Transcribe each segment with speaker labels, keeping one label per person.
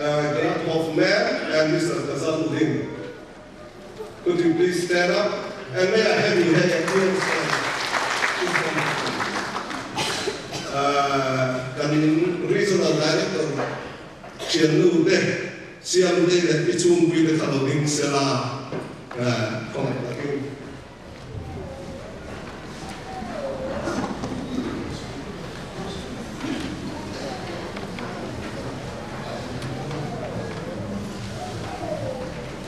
Speaker 1: Grant Hoffman and Mr. Ghazal Uddin. Could you please stand up and may I have you hang a clear Kan Regional Director thiannu te, Siamtei leh Pi Chhungpui te kha lo ding sela khawngaih takin.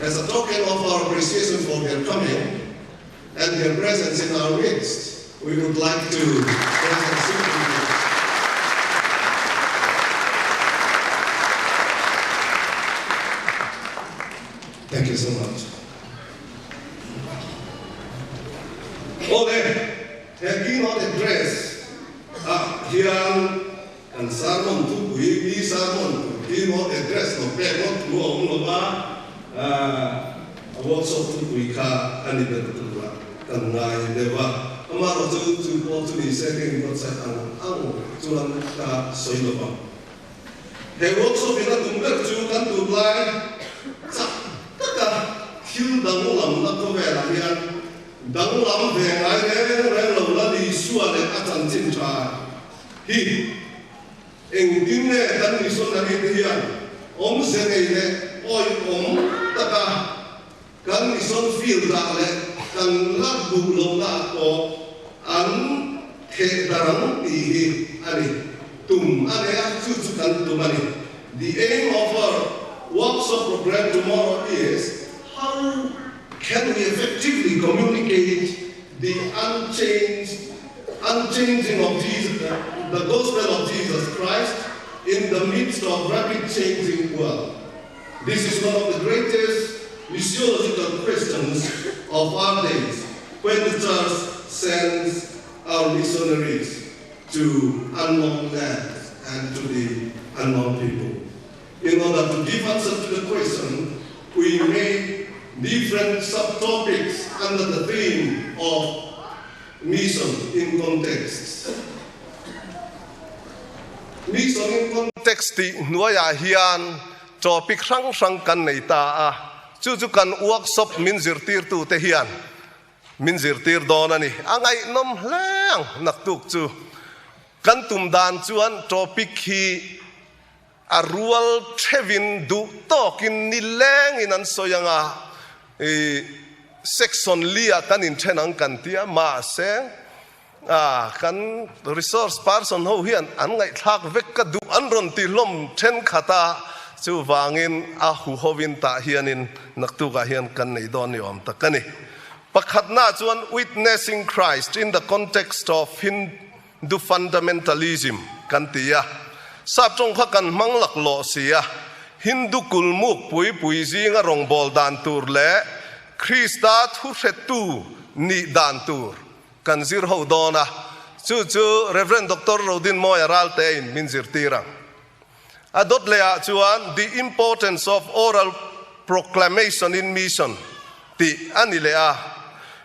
Speaker 1: As a token of our appreciation for their coming and their presence in our midst, we would like to present simply Thank you so much. Awle, he keynote address ah hian kan sermon thupui, mi sermon tur keynote address lo pek ngawt thu a awm lo va, a workshop thupui kha a ni ber turah kan ngai deuh a. Amaherawhchu chu pawh chu ni se ka inbuatsaih ang ang chuan ka sawi lo vang. He workshop in a tum ber chu kan tunlai chak taka thil danglamna khawvelah hian danglam ve ngai reng reng lo la Isua leh a chanchin tha hi engtin nge kan missionary te hian awmze nei leh awihawm taka kan mission field ah leh kan la duh lohna ah pawh an theh darang tih hi a ni. Tum a nei a, chu chu kan tum a ni. The aim of our workshop program tomorrow is how can we effectively communicate the unchanged unchanging of Jesus the gospel of Jesus Christ in the midst of rapid changing world. This is one of the greatest missiological questions of our days when the church sends our missionaries to unknown lands and to the unknown people. In order to give answer to the question, we made different subtopics under the theme of mission in context. Mission in context tih hnuaiah hian topic hrang hrang kan nei ta a, chu chu kan workshop min zirtirtute hian min zirtir dawn a ni. A ngaihnawm hle ang naktuk chu. Kan tum dan chuan topic hi a rual theuhin duh tawkin nilengin an sawi ang a, i section li-ah kan inthen ang kan ti a, mahse kan resource person ho hian an ngaihthlak vek ka duh an rawn ti hlawm thenkhat a, chuvangin a huhovin tah hianin naktukah hian kan nei dawn ni awm tak a ni. Pakhatnaah chuan Witnessing Christ in the Context of Hindu Fundamentalism kan ti a, sap tawng kha kan hmang laklawh si a, Hindu kulmuk pui pui zinga rawngbâwl dan tur leh Krista thuhretu nih dan tur kan zir ho dawn a, chu chu Rev. Doctor Rodinmawia Raltein min zirtir ang. A dawt lehah chuan The Importance of Oral Proclamation in Mission tih a ni leh a.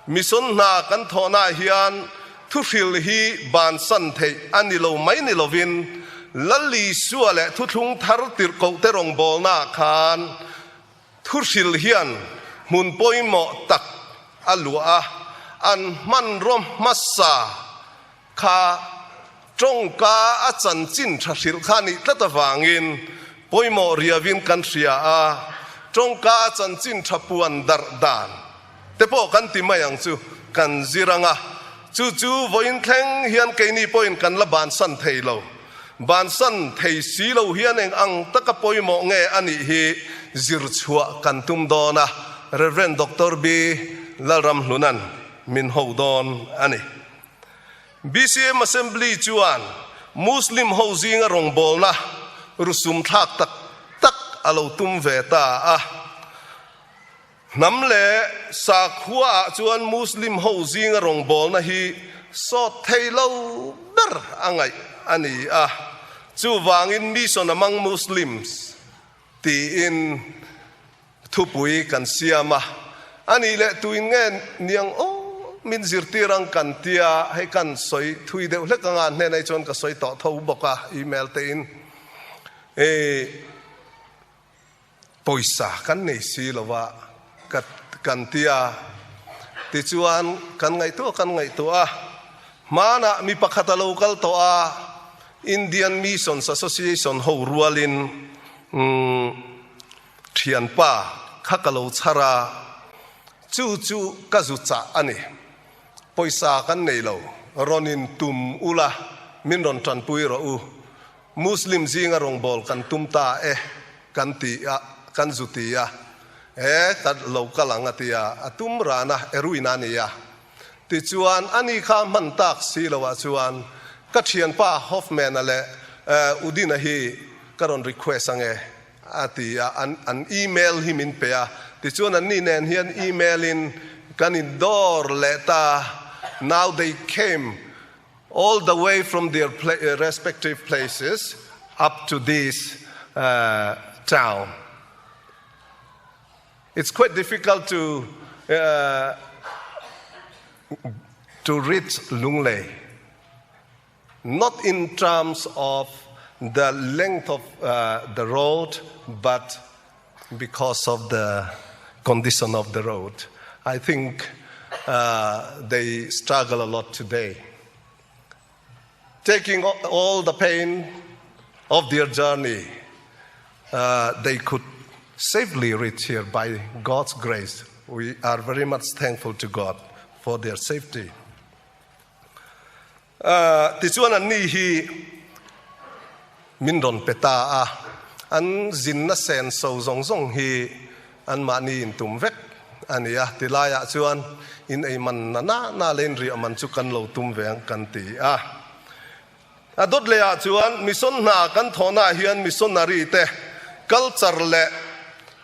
Speaker 1: Mission hna kan thawhnaah hian thuhril hi bansan theih a ni lo mai ni lovin Lal Isua leh thuthlung thar tirhkohte rawngbawlnaah khan thuhril hian hmun pawimawh tak a luah a, an hmanraw hmasa Kha tawngka a chanchin tha hrilh kha nih tlat avangin pawimawh riauin kan hria a, tawngka a chanchin tha puan darh dan te pawh kan ti mai ang chu kan zir ang a, chu chu vawiin thleng hian keini pawhin kan la bansan thei lo. Bansan thei si lo hian eng ang taka pawimawh nge a nih hi zir chhuah kan tum dawn a, Rev. Doctor B. Lalramhluna'n min ho dawn a ni. BCM Assembly chuan Muslim ho zinga rawngbawlna rusum thlak tak tak a lo tum ve ta a. Hnam leh sakhua ah chuan Muslim ho zinga rawngbawlna hi sawt thei lo ber a ngaih a ni a. Chuvangin Mission Among Muslims tiin Thupui kan siam a, a nih leh tuin nge niang aw min zirtir ang kan tia, hei kan sawi thui deuh hlek anga an hnenah hi chuan ka sawi tawh tho bawk a email te in. Pawisa kan nei si lo a ka kan ti a. Tichuan kan ngaihtuah kan ngaihtuah a, hmanah mi pakhat a lo kal tawh a, Indian Missions Association ho rualin thianpa kha ka lo chhar a, chu chu ka zu chah a ni. Pawisa kan nei lo, rawn in tum ula min rawn tanpui rawh u. Muslim zinga rawngbâwl kan tum ta e kan ti a, kan zu ti a, e ka lo kal ang a ti a, a tum rana eruin a ni a. Tichuan, ani kha hman tak si loah chuan ka thianpa Hoffman-a leh Udin-a hi ka rawn request ang e a ti a, an an email hi min pe a. Tichuan, anni nen hian email-in kan indawr leh ta, now they came All the way from their respective places up to this town. It's quite difficult to to reach Lunglei, not in terms of the length of the road, but because of the condition of the road. I think uh, they struggle a lot today. Taking all the pain of their journey, uh, they could safely reach here by God's grace. We are very much thankful to God for their safety. Tichuan anni hi min rawn pe ta a, an zinna senso zawng zawng hi anmahni in tum vek a ni a, tilaiah chuan in ei man na na na leh in riah man chu kan lo tum ve ang kan ti a. A dawt lehah chuan mission hna kan thawhnaah hian missionary te culture leh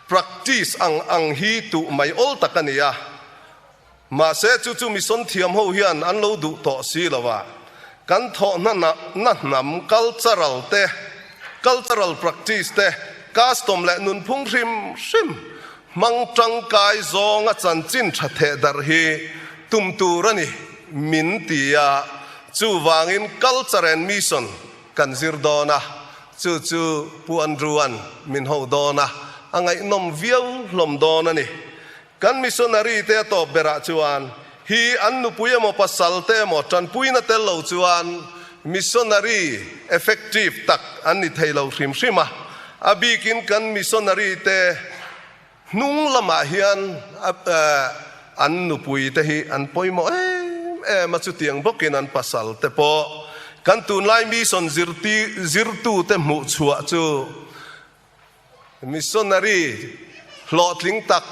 Speaker 1: practice ang ang hi tuh mai awl tak a ni a. Mahse, chu chu mission thiam ho hian an lo duh tawh si lo a, kan thawhna na hnam cultural te, cultural practice te, custom leh nunphung hrim hrim hmang tangkai zawnga chanchin tha theh darh hi tum tur a ni min ti a, chuvangin culture and mission kan zir dawn a, chu chu Pu Andrew-a'n min ho dawn a, a ngaihnawm viau hlawm dawn a ni. Kan missionary te a tawp berah chuan hi an nupui emaw pasal te emaw tanpuina tel lo chuan missionary effective tak an ni thei lo hrim hrim a. A bikin kan missionary te hnung lamah hian an nupui te hi an pawimawh em em a, chutiang bawkin an pasal te pawh kan tunlai mission zirtute hmuh chhuah chu Missionary hlawhtling tak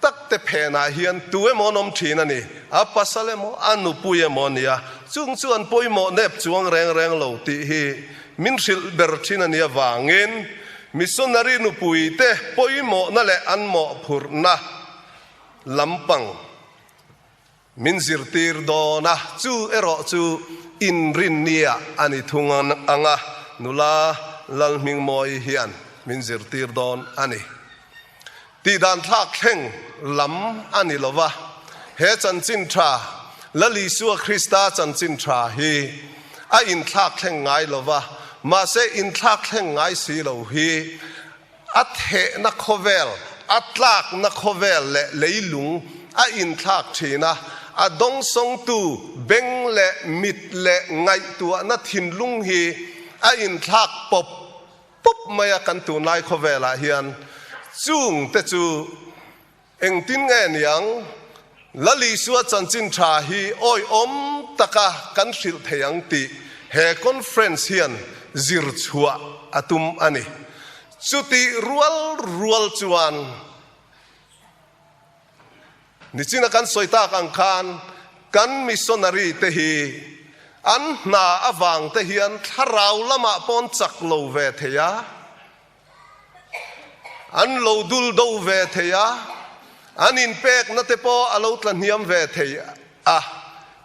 Speaker 1: tak te phenah hian tu emaw an awm thin a ni. A pasal emaw, a nupui emaw a ni a, chung chu an pawimawh nep chuang reng reng lo tih hi min hrilh ber thin a nih avangin missionary nupui te pawimawhna leh an mawhphurhna lampang Min zirtir dawn a, chu erawh chu inrinnia a ni thung ang a, nula Lalhmingmawi hian min zirtir dawn a ni. Tihdan thlak thleng lam a ni lo va, he chanchin tha, Lal Isua Krista chanchin tha hi a inthlak thleng ngai lo va, mahse inthlak thleng ngai si lo hi A thehna khawvel, a tlakna khawvel leh leilung a inthlak thin a, a dawngsawngtu beng leh mit leh ngaihtuahna thinlung hi a inthlak pawp pawp mai a kan tunlai khawvelah hian chung te chu Engtin nge niang? Lal Isua chanchin tha hi awihawm taka kan hrilh thei ang tih he conference hian zir chhuah a tum a ni. Chutih rual rual chuan nichina kan sawi tak ang khan kan missionary te hi an hna avang te hian thlarau lamah pawn chak lo ve thei a. An lo dul do ve thei a, an inpekna te pawh a lo tla hniam ve thei a.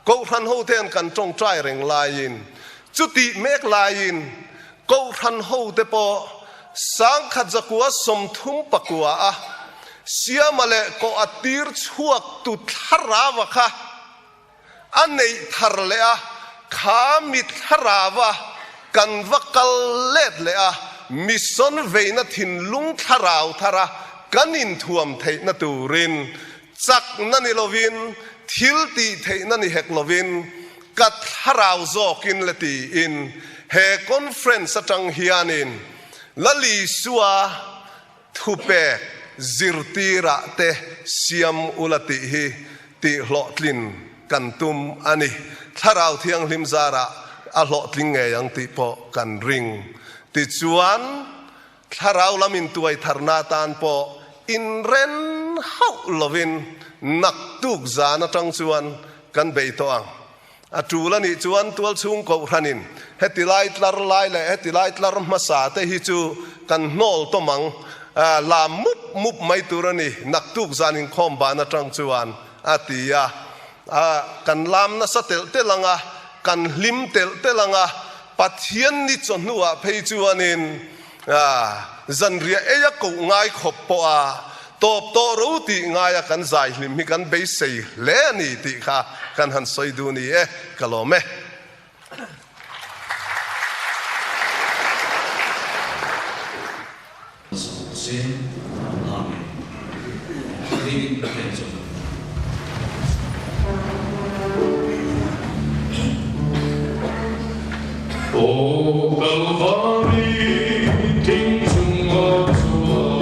Speaker 1: Kohhran ho te an kan tawngtai reng laiin, chutih mek laiin Kohhran ho te pawh sangkhat zakua 30 pakua a siama leh kawh a tir chhuak tu thlarava kha A neih thar leh a, kha mi thlarava kan va kal let leh a, mission veina thinlung thlarau thara kan inthuam theihna turin chakna ni lovin, thil tih theihna ni hek lovin, ka thlarau zawkin le tiin he conference atang hianin Lal Isua thupek zirtirah te siam ula tih hi tih hlawhtlin kan tum a ni. Thlarau Thianghlim zarah a hlawhtling ngei ang tih pawh kan ring. Tichuan, Thlarau lam intuai tharna atan pawh inren hauh lovin naktuk zan atang chuan kan bei tawh ang. A tul a nih chuan tualchhung kohhranin heti lai tlar lai leh heti lai tlar hmasa te hi chu kan hnawl tawm ang, lam mup mup mai tur a ni, naktuk zan inkhawm ban atang chuan a ti a. Kan lam nasa telh telh ang a, kan hlim telh telh ang a, Pathian ni chawhnuah phei chuanin zanriah ei a koh ngai khawp pawh a tawp tawh ro tih ngaia kan zai hlim hi kan beisei hle a ni tih kha kan han sawi duh ni e, ka lawm e.
Speaker 2: Amen. Dingin Pathian cu.
Speaker 3: Aw Kalvari thing chungah chuan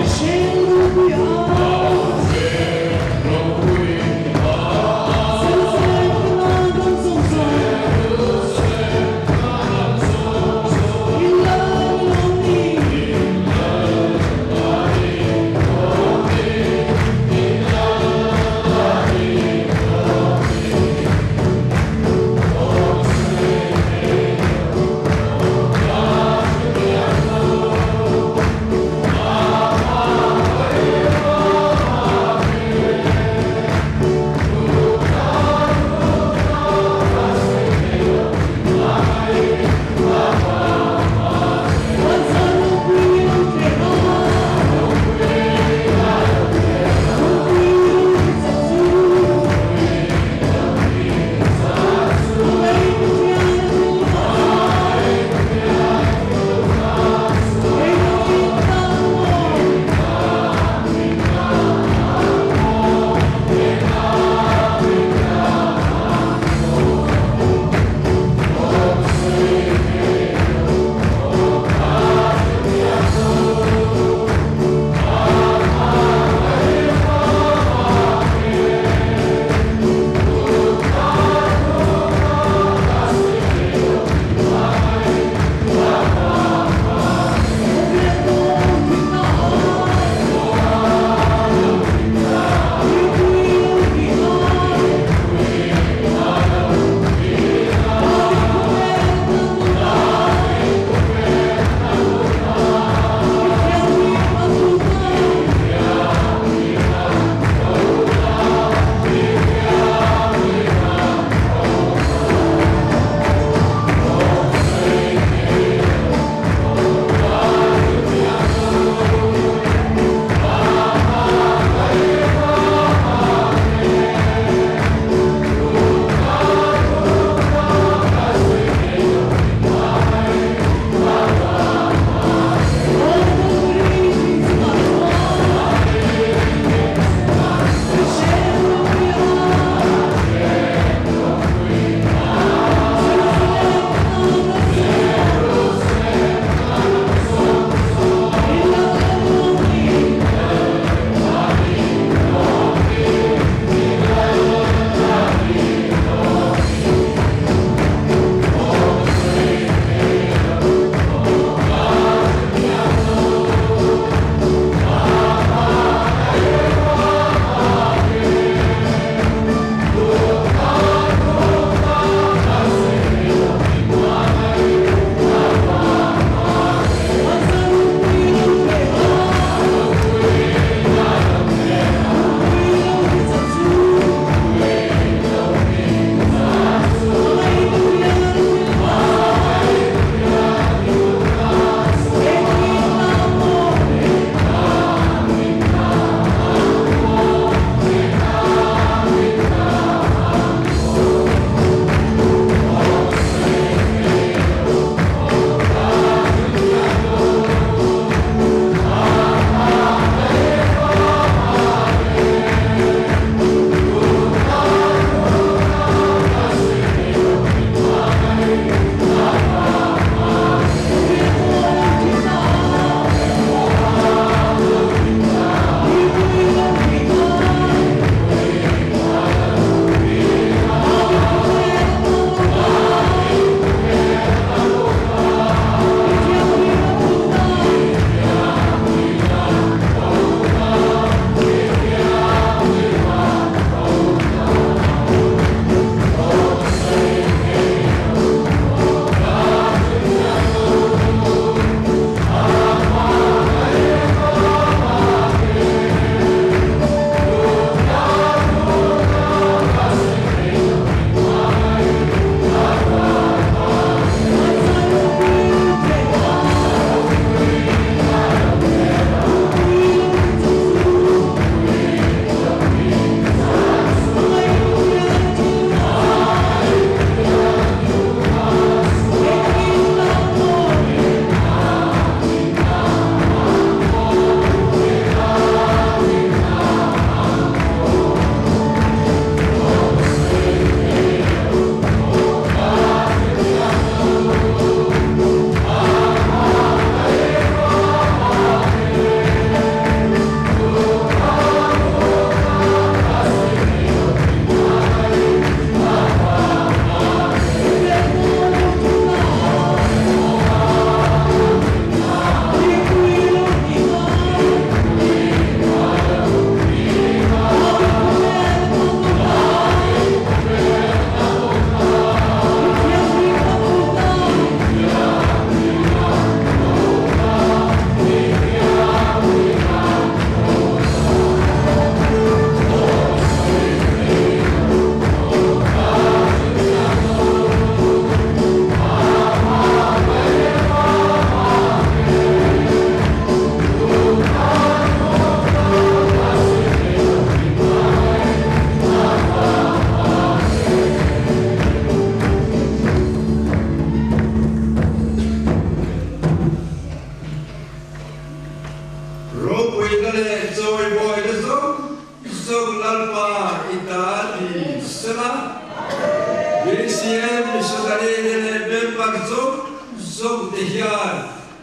Speaker 4: Member zawng zawngte hian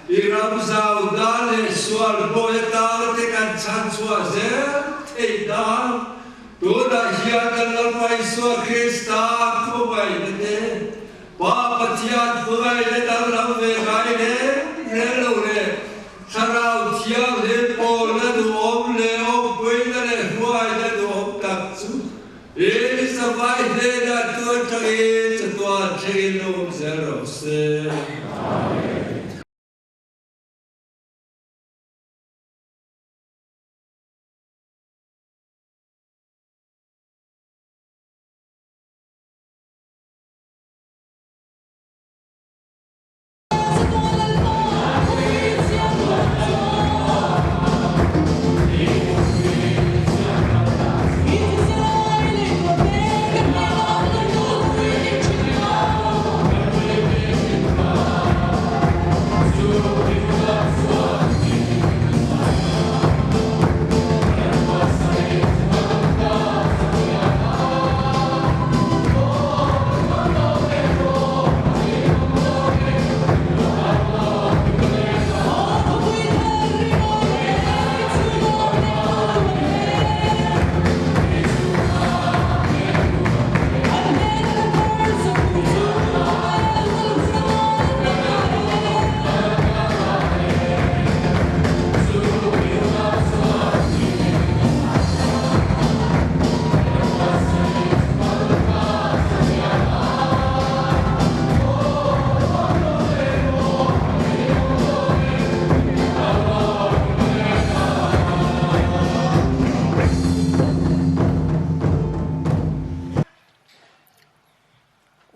Speaker 4: i ram zau dan leh sual bawi atangte kan chhanchhuah zel theih nan tunah hian kan Lalpa Isua Krista khawngaihna te, Pa Pathian hmangaihna danglam ve ngai reng reng lo leh Thlarau Thianghlim pawlna duhawm leh awmpuina leh hruaina duhawm tak chu In zavai hnenah tuan tangin chatuan thlengin lo awm zel rawh se. Amen.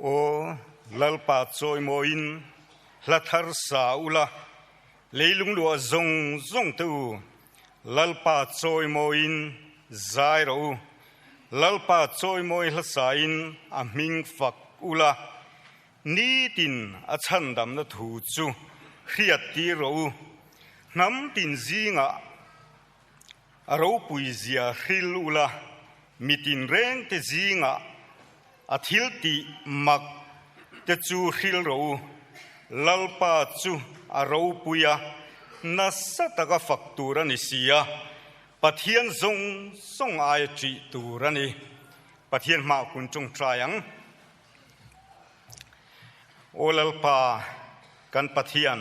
Speaker 5: Aw Lalpa chawimawiin hla thar sa ula, leilung luah zawng zawng te u, Lalpa chawimawiin zai rawh u. Lalpa chawimawi hlasain a hming fak ula, nitin a chhandamna thu chu hriat tir rawh u. Hnam tin zingah a ropui zia hril ula, mitin rengte zingah a thil tih mak te chu hril rawh u. Lalpa chu a ropui a, nasa taka fak tur a ni si a, Pathian zawng zawng aia ṭih tur a ni. Pathian hmah kun ṭawngṭai ang. Aw Lalpa, kan Pathian,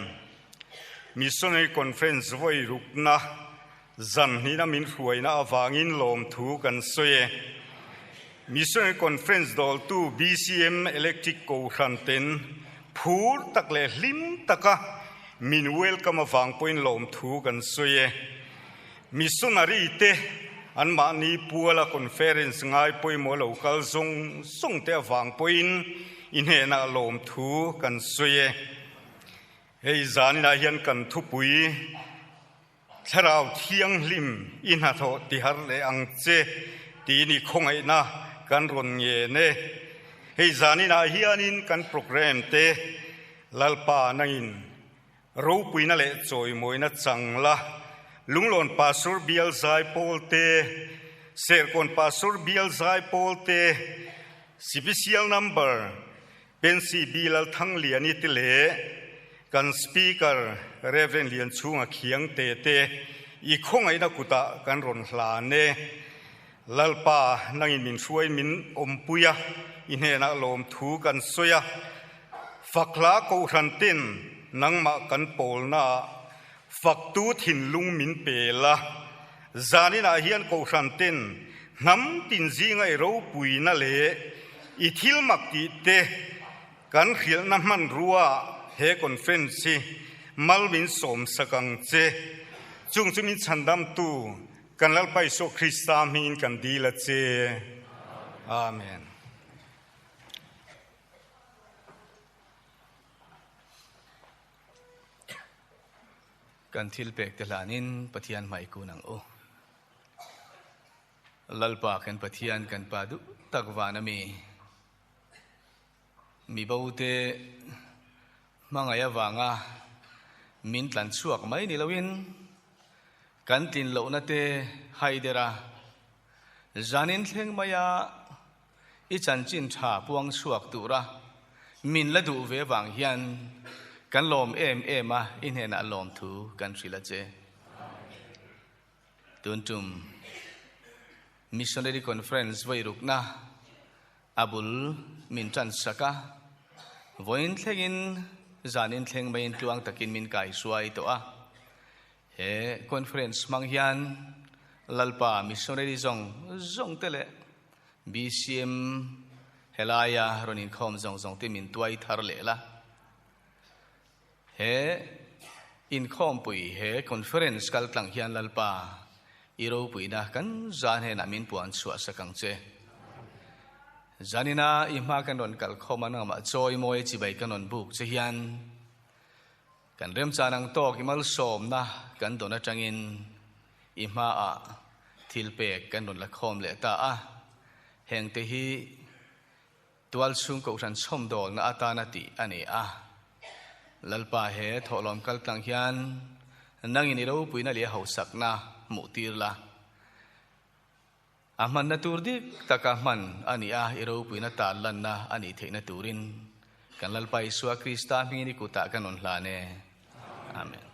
Speaker 5: Missionary Conference vawi rukna zan hnihna min hruaina avangin lawmthu kan sawi e. Missionary Conference dawltu BCM Electric Kohhran ten phur tak leh hlim taka min welcome avang pawhin lawmthu kan sawi e. Missionary te anmahni puala conference ngai pawimawh lo kal zawng zawng te avang pawhin i hnenah lawmthu kan sawi e. Hei zaninah hian kan thupui Thlarau Thianghlim i hnathawh tihar leh ang che tiin i khawngaihna kan rawn ngen e. Hei zaninah hianin kan programme te Lalpa nangin Ropuina leh chawimawina chang la, Lunglawn Pastor Bial Zaipawl te, Serkawn Pastor Bial Zaipawl te, Sipisial Number, Pensy B Lalthangliani te leh kan Speaker Rev Lianchhunga Khiangte te i khawngaihna kutah kan rawn hlan e. Lalpa nangin min hruai min awmpui a, i hnenah lawmthu kan sawi a. Fakhla Kohhran ten nangmah kan pawlnaah faktu thinlung min pel a. Zaninah hian Kohhran ten hnam tin zinga i ropuina leh i thil mak tih te kan hrilhna hmanrua he conference hi mal min sawmsak ang che. Chung chu min chhandamtu Kan Lalpa Isua Krista hmingin kan dil a che. Amen.
Speaker 2: Kan thil pek te hlanin Pathian hmai kun ang u. Lalpa kan Pathian kan Pa duh tak van ami. Mi bo te hmangaih avanga min tlan chhuak mai ni loin kan tlin lohna te hai der a, zanin thleng maia i chanchin tha puang chhuak tura. Min la duh ve vang hian kan lawm em em a, i hnenah lawmthu kan hrilh a che. Tun tum Missionary Conference vairukna a bul min tan sak a, vawiin thlengin zanin thleng maiin tluang takin min kaihruai tawh a. He conference hmang hian Lalpa Missionary zawng zawng te leh BCM helaia rawn inkhawm zawng zawng te min tuai thar leh la. He inkhawmpui, he conference kal tlang hian Lalpa i ropuina kan zan hnenah min puan chhuah sak ang che. Zanina i hma kan rawn kal khawm a nangmah chawi mawi chibai kan rawn buk che hian kan remchan ang tawk i malsawmna kan dawn atangin I hmaah thil pek kan rawn la khawm leh ta a, hengte hi tualchhung kohhran chhawmdawlna atana tih a ni a. Lalpa he thawhlawm kaltlang hian nangin i ropuina leh hausakna hmuh tir la. A hmanna tur dik taka hman a ni a, i ropuina tarlanna a nih theihna turin kan Lalpa Isua Krista hmingin i kutah kan rawn hlan e. Amen.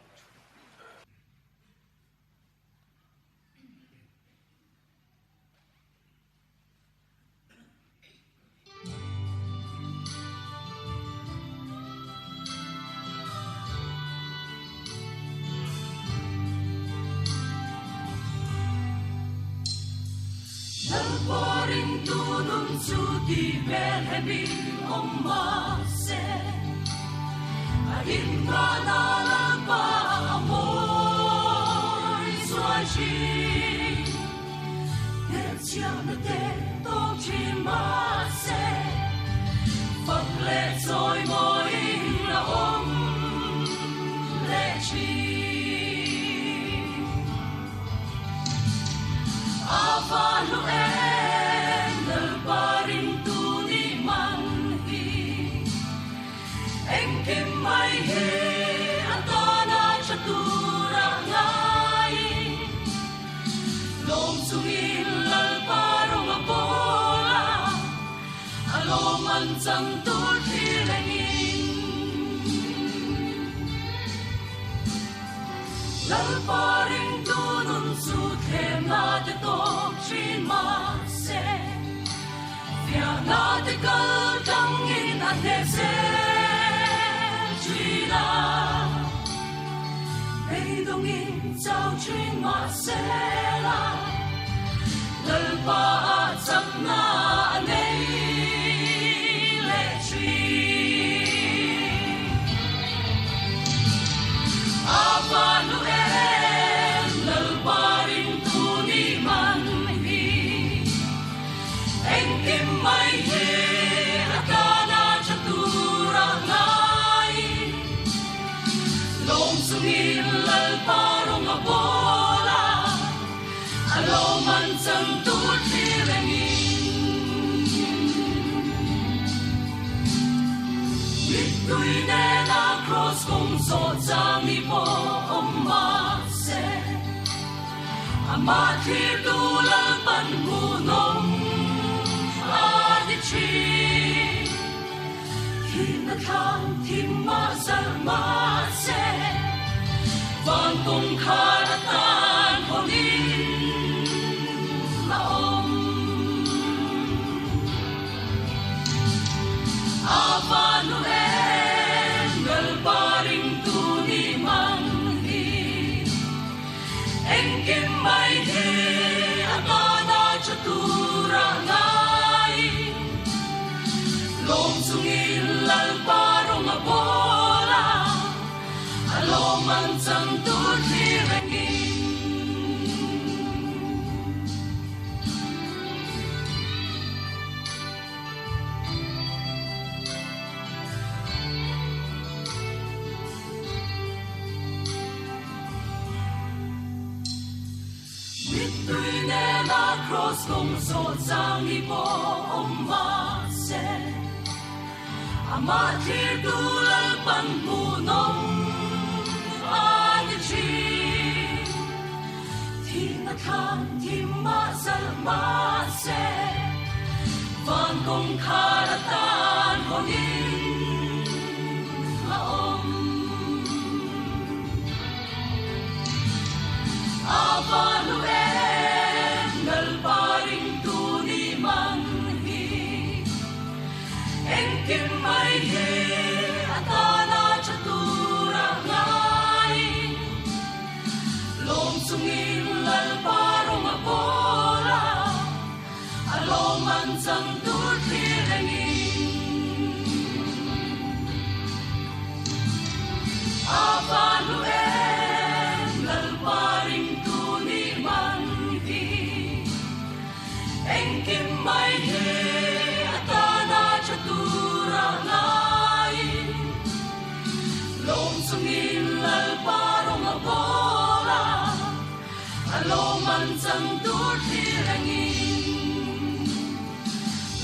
Speaker 6: A lawmman chan tur thlir rengin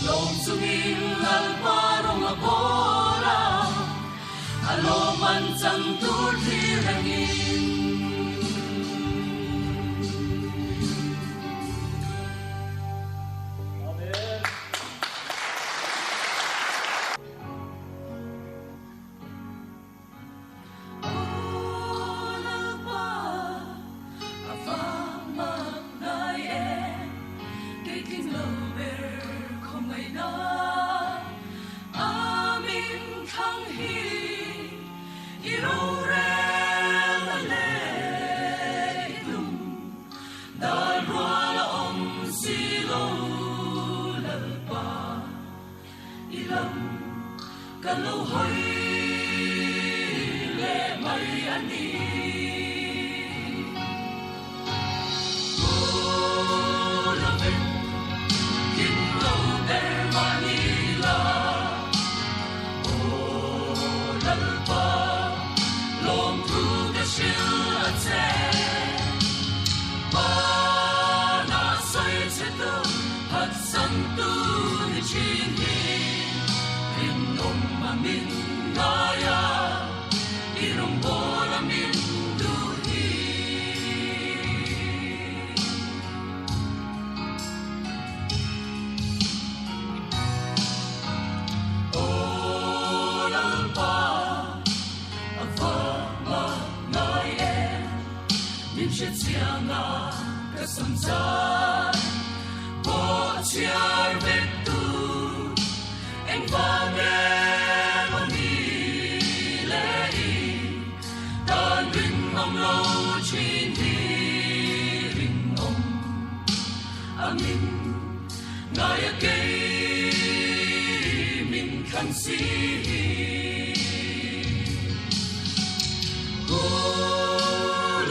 Speaker 6: Lawm chungin Lalpa rawng a bawl a, A lawmman chan tur thlir rengin. Aw Lalpa, a vang mak ngai e, kei tling lo ber khawngaihna a min thlang hi i rorel a leh i tum dal rual a awm si lo Lalpa. I lam ka lo hawi leh mai a ni. Pu Lovin kim lo ber mahni la, Aw Lalpa lawmthu ka hrilh a che. Hmanah sawi che tu Phatsantu ni thin hi rinawm a min ngai a, i rawngbâwl a min duh hi. Aw Lalpa, a va mak ngai em, min hrechiang a ka sam zai. Pawh chhiar vek tu engvang emaw ni le i tan rinawm lo thin hi rinawm a min ngai a kei min thlan si hi. Pu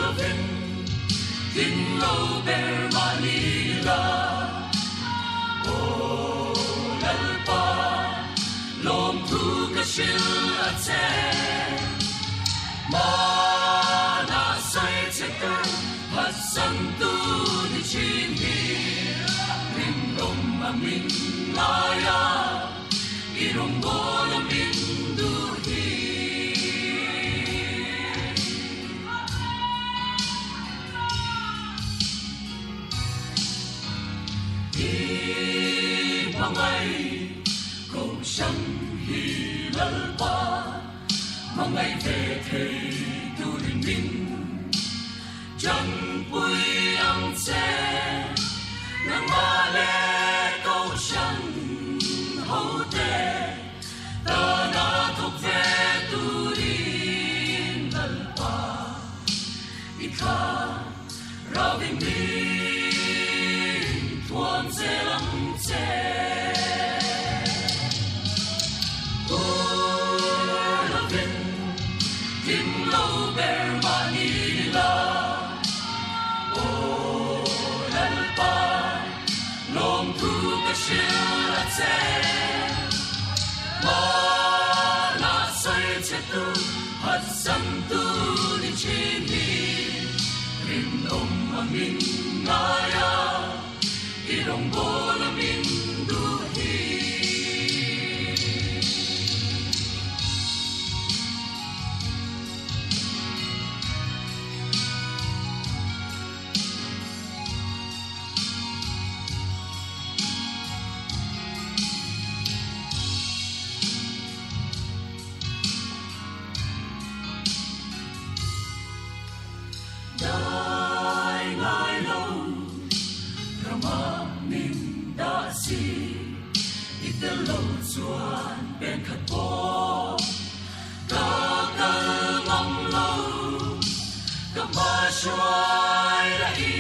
Speaker 6: lovin Tling lo ber mahni la, Aw Lalpa, lawmthu ka hrilh a che. Hmanah sawi che tu phatsantu ni thin hi, rinawm a min ngai a, i rawngbâwl a min duh hi. I hmangaih kohhran hi Lalpa hmangaih ve thei turin min tanpui ang che. Nangmah leh kohhran hote Tana thawk ve turin Lalpa i thla rauin min thuam zel ang che. Tur lovin tling lo ber mahni la, Aw Lalpa Lawmthu ka hrilh a che. Hmanah sawi che tu phatsantu ni thin hi rinawm a min ngai a, i rawngbâwl a min duh hi. Dai ngai lo rama min dah si, i tel lo chuan pen khat pawh Ka kal ngam lo, ka hma hruai la i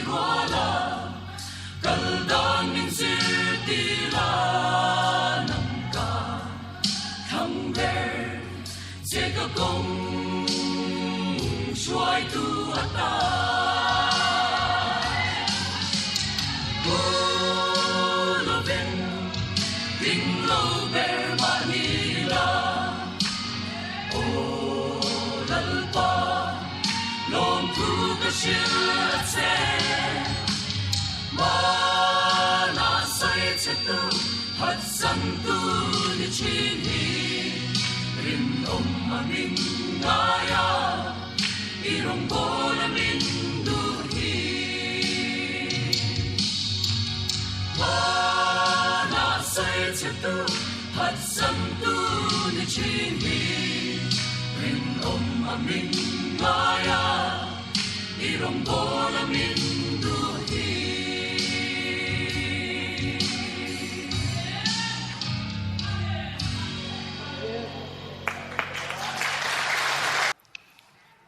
Speaker 6: rual a, kal dan min zir ti la nang ka thlang ber che ka kawng hruaitu atan. Pu lovin ding lo ber mahni la, Aw Lalpa, lawmthu ka hrilh. thin hi Rinawm a min ngai a, i rawngbâwl a min duh hi. Hmanah sawi che tu, phatsantu ni thin hi Rinawm a min ngai a, i rawngbâwl a min duh hi.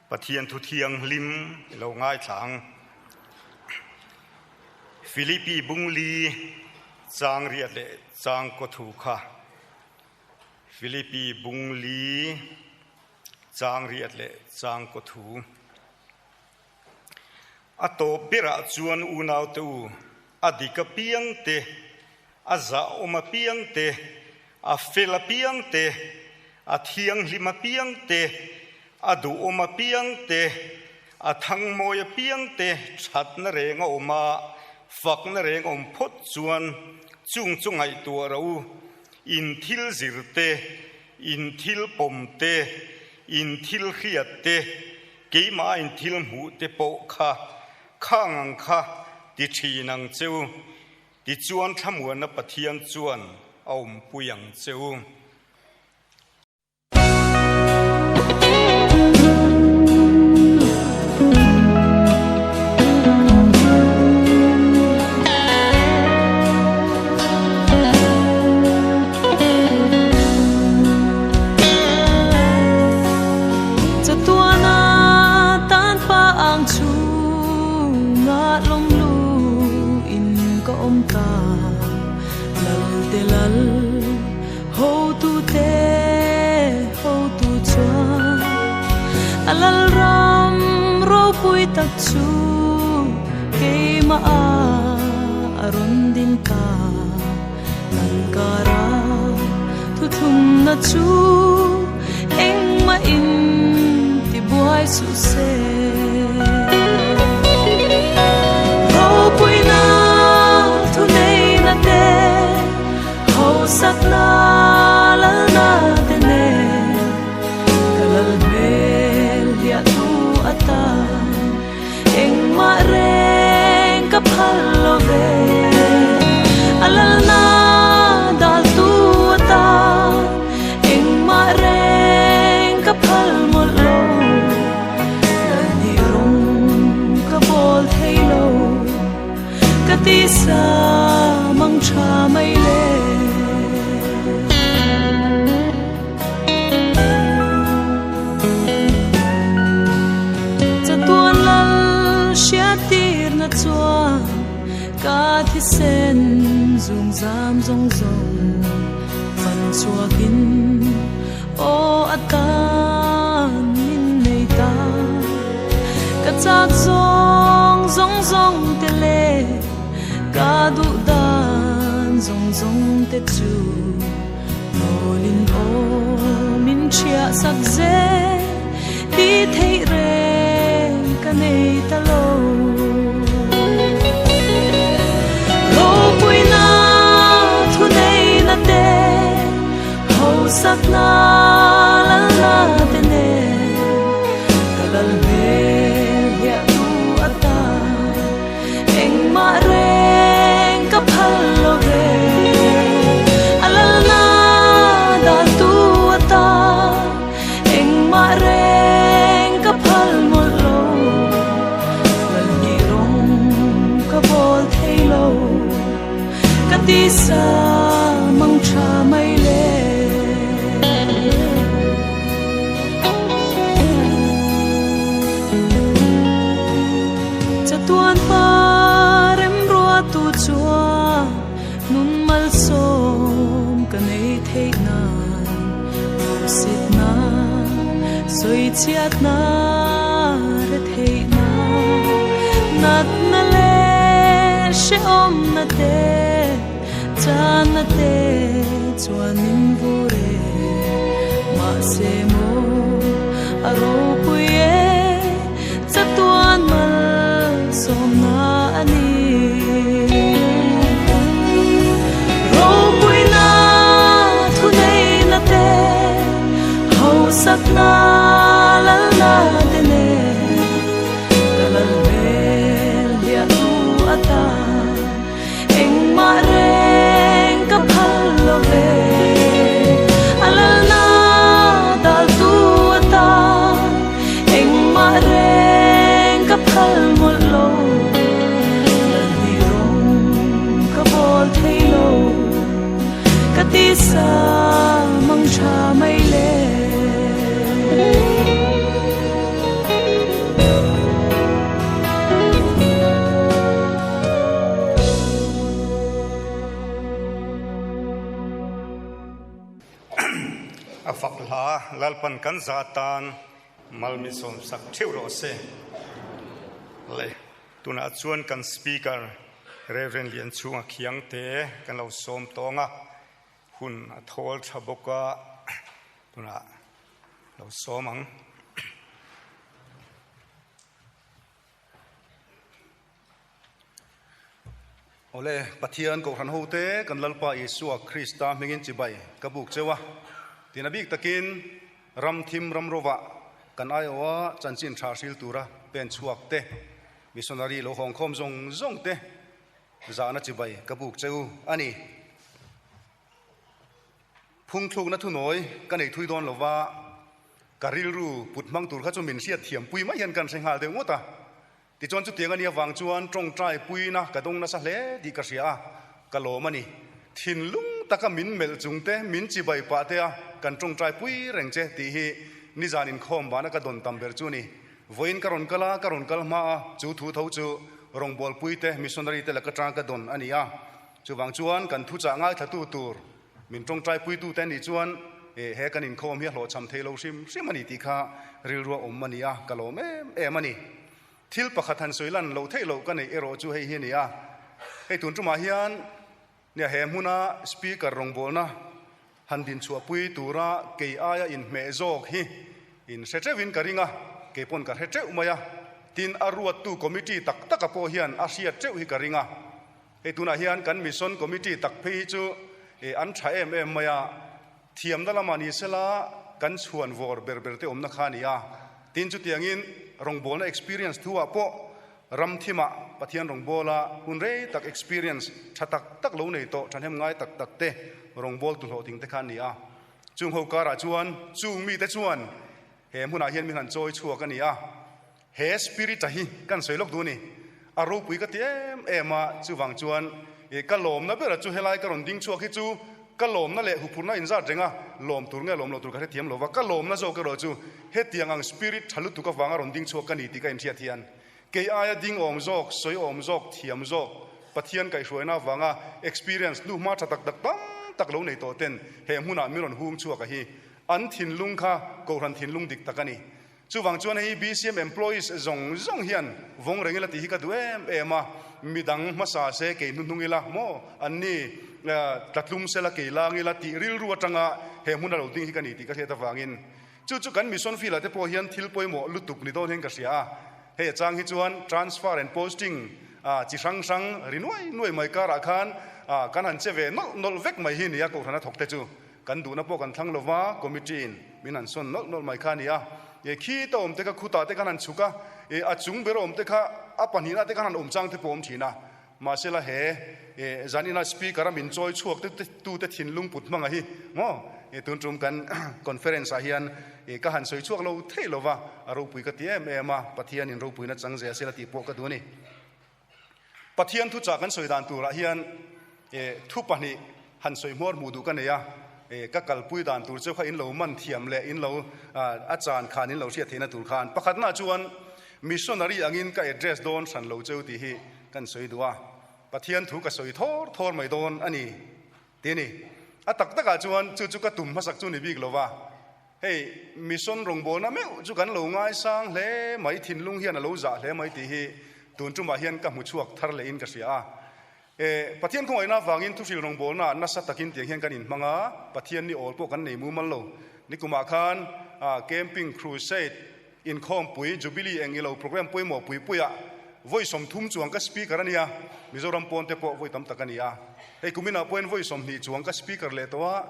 Speaker 5: Pathian thu thianghlim i lo ngaithla ang. Filipi bungli chang riat leh chang kaw thu kha. Filipi bungli chang riat leh chang kaw thu. A tawp berah chuan unaute u, a dik apiang te, a zahawm apiang te, a fel apiang te, a thianghlim apiang te, a duhawm apiang te, a thangmawi apiang te thatna reng a awm a, fakna reng a awm phawt chuan chung chu ngaihtuah rawh u, in thil zir te, in thil pawm te, in thil hriat te, keimah in thil hmuh te pawh kha khang ang kha ti thin ang che u. Tichuan thlamuanna Pathian chuan a awmpui ang che u.
Speaker 6: Chatuana tan pa ang chhungah lawmlu in ka awm ta lal te lal hotu te hotu chuan a lal ram ropui tak chu keimah a a rawn din ta kan kara thuthlumna chu engmah in ti buai suh se. Ropuina thuneina te hausakna lalna te nen ka lal hmel hliah tu atan Engmah reng ka phal lo ve. A lalna dal tu atan engmah reng ka phal mawlh lo. Lalni rawng ka bawl thei lo, ka tisa mang tha mai le. Chatuan lal hriattirna chuan ka thisen zungzam zawng zawng man chhuakin aw atan min nei ta. Ka chak zawng zawng zawng te leh ka duh dan zawng zawng te chu Nawlin aw min chhiah sak zel ti theih reng ka nei ta lo. Ropuina thuneina te hausakna lalna te nen ka lal hmel hliah tu atan Engmah reng ka phal lo ve. A lalna dan tu atan engmah reng ka phal mawlh lo. Lalni rawng ka bawl thei lo, ka tisa mang tha mai le. Chatuan pa remruatu chuan nun malsawm ka nei theih nan hmuhsitna sawichhiatna re theihna natna leh hrehawmna te channa te chuan min vur e mahse maw a ropui e. Chatuan malsawmna a ni. Ropuina thuneina. Chakna lalna te nen ka lal hmel hliahtu atan engmah reng ka phal lo ve. A lalna daltu atan engmah reng ka phal mawlh lo. Lalni rawng ka bawl thei lo. Ka tisa mang tha mai le.
Speaker 5: A fak hla Lalpan kan za tan mal min sawmsak theuh rawh se. Le. Tunah chuan kan Speaker Rev. Lianchhunga Khiangte kan lo sawm tawng a, hun a thawl tha bawk a, tunah lo sawm ang.
Speaker 7: Awle, Pathian Kohhran hote kan Lalpa Isua Krista hmingin chibai ka buk cheu a, tina bik takin Ram thim ram rovah kan aiawha chanchin tha hril tura pen chhuak te, missionary lo hawng khawm zawng zawng te zahna chibai ka buk che u a ni. Phungthlukna thunawi ka nei thui dawn lova ka rilru put hmang tur kha chu min hriat thiam pui mai hian kan hre nghal deuh ngawt a. Tichuan chutiang a nih avang chuan tawngtai puina ka dawng nasa hle tih ka hria a, ka lawm a ni. Thinlung taka min melh chung te, min chibai pah te a kan tawngtai pui reng che tih hi nizan inkhawm vana ka dawn tam ber chu a ni. Vawiin ka rawn kal a, ka rawn kal hma a, chu thu tho chu rawngbawlpui te, missionary te laka tang ka dawn a ni a. Chuvang chuan kan thuchah ngaithlatu tur min tawngtai puitute nih chuan he kan inkhawm hi a hlawhchham thei lo hrim hrim a ni tih kha rilrua awm a ni a, ka lawm em em a ni. Thil pakhat han sawi lan loh theih loh ka neih erawh chu hei hi a ni a, hei tun tumah hian nia he hmuna Speaker rawngbawlna han dinchhuahpui tura kei aia inhmeh zawk hi in hre teuhin ka ring a, kei pawn ka hre teuh mai a, tin a ruattu committee tak taka pawh hian a hriat teuh hi ka ring a. Hei tunah hian kan Mission Committee tak phei hi chu an tha em em mai a, thiamna lamah ni sela kan chhuan vawr ber ber te awmna kha a ni a. Tin chutiangin rawngbawlna experience thu ah pawh ram thimah Pathian rawngbawla hun rei tak experience tha tak tak lo nei tawh thahnem ngai tak tak te rawngbawltu hlawhtling te kha an ni a. Chung ho karah chuan chung mite chuan he hmunah hian min han chawi chhuak a ni a. He spirit a hi kan sawi lawk duh a ni. A ropui ka ti em em a, chuvang chuan ka lawmna ber chu helai ka rawn ding chhuak hi chu ka lawmna leh huphurhna inzat reng a, lawm tur nge lawm loh tur ka hrethiam lo va, ka lawmna zawk erawh chu hetiang ang spirit tha lutuk avanga rawn ding chhuak ka ni tih ka inhriat hian kei aia ding awm zawk, sawi awm zawk, thiam zawk, Pathian kaihhruaina avanga experience hnuhma tha tak tak tam tak lo nei tawh ten he hmunah min rawn hung chhuak a hi an thinlung kha Kohhran thinlung dik tak a ni. Chuvang chuan hei BCM employees zawng zawng hian vawng reng ila tih hi ka duh em em a, midang hmasa se kei hnuhnung ila maw an ni tlatlum sela kei lang ila tih rilru atanga he hmun a lo ding hi ka ni tih ka hriat avangin chu chu kan mission field ah te pawh hian thil pawimawh lutuk ni dawn hian ka hria a, hei a chang hi chuan transfer and posting chi hrang hrang ri nuai nuai mai karah khan kan han che ve nawlh nawlh vek mai hi nia Kohhran a thawk te chu. Kan duhna pawh kan thlang lova, committee in min han sawn nawlh nawlh mai kha a ni a. E khi ta awm te kha khutah te khan han chhuk a, e a chung ber awm te kha a pahnihna te khan han awm chang te pawh awm thin a. Mahsela he e zanina speaker a min chawi chhuak te tu te thinlung put hmanga hi maw e tun tum kan conference ah hian e ka han sawi chhuak lo thei lova, a ropui ka ti em em a, Pathian in ropuina chang zel sela tih pawh ka duh a ni. Pathian thuchah kan sawi dan turah hian thu pahnih han sawi hmuar hmuh duh ka nei a, ka kalpui dan tur chu kha in lo man thiam leh in lo a chan khan in lo hriat theihna tur khan. Pakhatnaah chuan missionary angin ka address dawn hran lo cheu tih hi kan sawi duh a, Pathian thu ka sawi thawr thawr mai dawn a ni tih a ni. A tak takah chuan chu chu ka tum hmasak chu ni bik lo va. Hei, mission rawngbawlna meuh chu kan lo ngaisang hle mai, thinlung hian a lo zah hle mai tih hi tun tumah hian ka hmu chhuak thar lehin ka hria a. E, Pathian khawngaihna avangin thuhril rawngbawlna nasa takin tiang hian kan inhmang a, Pathian ni awl pawh kan nei mumal lo. Nikumah khan camping, crusade, inkhawmpui, jubilee eng ilo program pawimawh pui puiah vawi 30 chuang ka speaker a nia, Mizoram pawn te pawh vawi tam tak a ni a. Hei kuminah pawhin vawi 20 chuang ka speaker leh tawh a,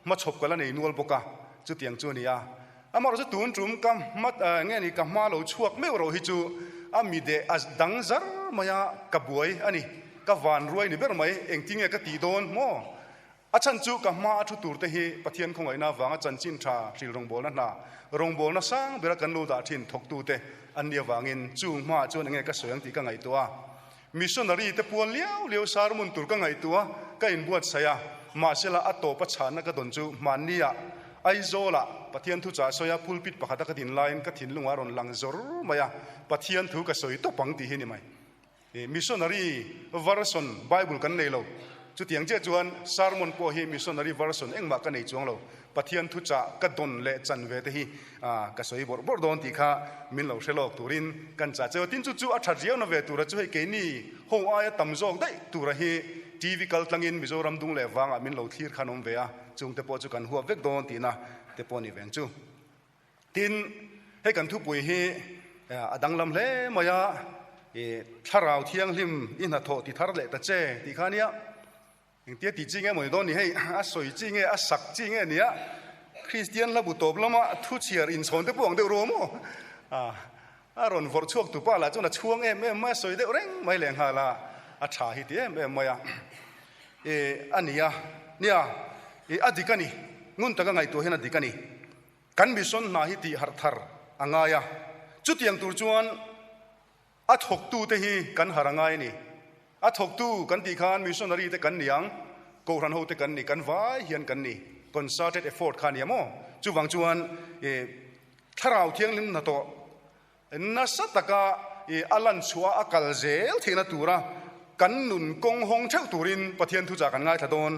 Speaker 7: Hmachhawp ka la nei nual bawk a, chutiang chu a ni a. Amaherawhchu tun tum ka hma nge ni ka hma lo chhuak meuh ro hi chu a mi deh a dang zar mai a, ka buai a ni. Ka van ruai ni ber mai, engtin nge ka tih dawn maw? A chhan chu ka hma a thu tur te hi Pathian khawngaihna avanga chanchin tha hril rawngbawlna hna, rawngbawlna sang bera kan lo dah thin thawktute an nih avangin chung hmaah chuan enge ka sawi ang tih ka ngaihtuah a. Missionary te puan liau liau sermon tur ka ngaihtuah a, ka inbuatsaih a, mahsela a tawp a chhanna ka dawn chu hmanniah Aizawlah Pathian thuchah sawi a pulpit pakhata ka din laiin ka thinlungah a rawn lang zawr mai a, Pathian thu ka sawi tawp ang tih hi ni mai. Missionary version Bible kan nei lo. Chutiang chiah chuan sermon pawh hi missionary version engmah ka nei chuang lo. Pathian thuchah ka dawn leh chan ve te hi ka sawi bawrh bawrh dawn tih kha min lo hre lawk turin kan chah cheu a. Tin chu chu a that riauna ve tura chu hei keini ho aia tam zawk daih tura hi TV kal tlangin Mizoram dung leh vangah min lo thlir khan awm ve a, chungte pawh chu kan huap vek dawn tihna te pawh a ni veng chu. Tin, hei kan thupui hi a danglam hle mai a, Thlarau Thianghlim i hnathawh ti thar leh ta che tih kha nia. Engtia tih chi nge maw ni dawn ni hei, a sawi chi nge, a sak chi nge nia, Kristian hla bu tawp lama thu chhiar inchhawn te pawh ang deuh rawh maw? A rawn vawrh chhuak tu pa lah chuan a chhuang em em mai a, sawi deuh reng mai lehnghal a, a tha hi ti em em mai a. A nia, nia, a dik a ni, ngun taka ngaihtuah hian a dik a ni. Kan mission hna hi tih harh thar a ngai a, chutiang tur chuan a thawktute hi kan harh a ngai a ni. A thawktu kan tih khan missionary te kan ni ang, kohhran hote kan ni, kan vai hian kan ni, concerted effort kha a nia maw? Chuvang chuan Thlarau Thianghlim hnathawh Nasa taka a lan chhuah a kal zel theihna tura kan nun kawng hawng theuh turin Pathian thuchah kan ngaithla dawn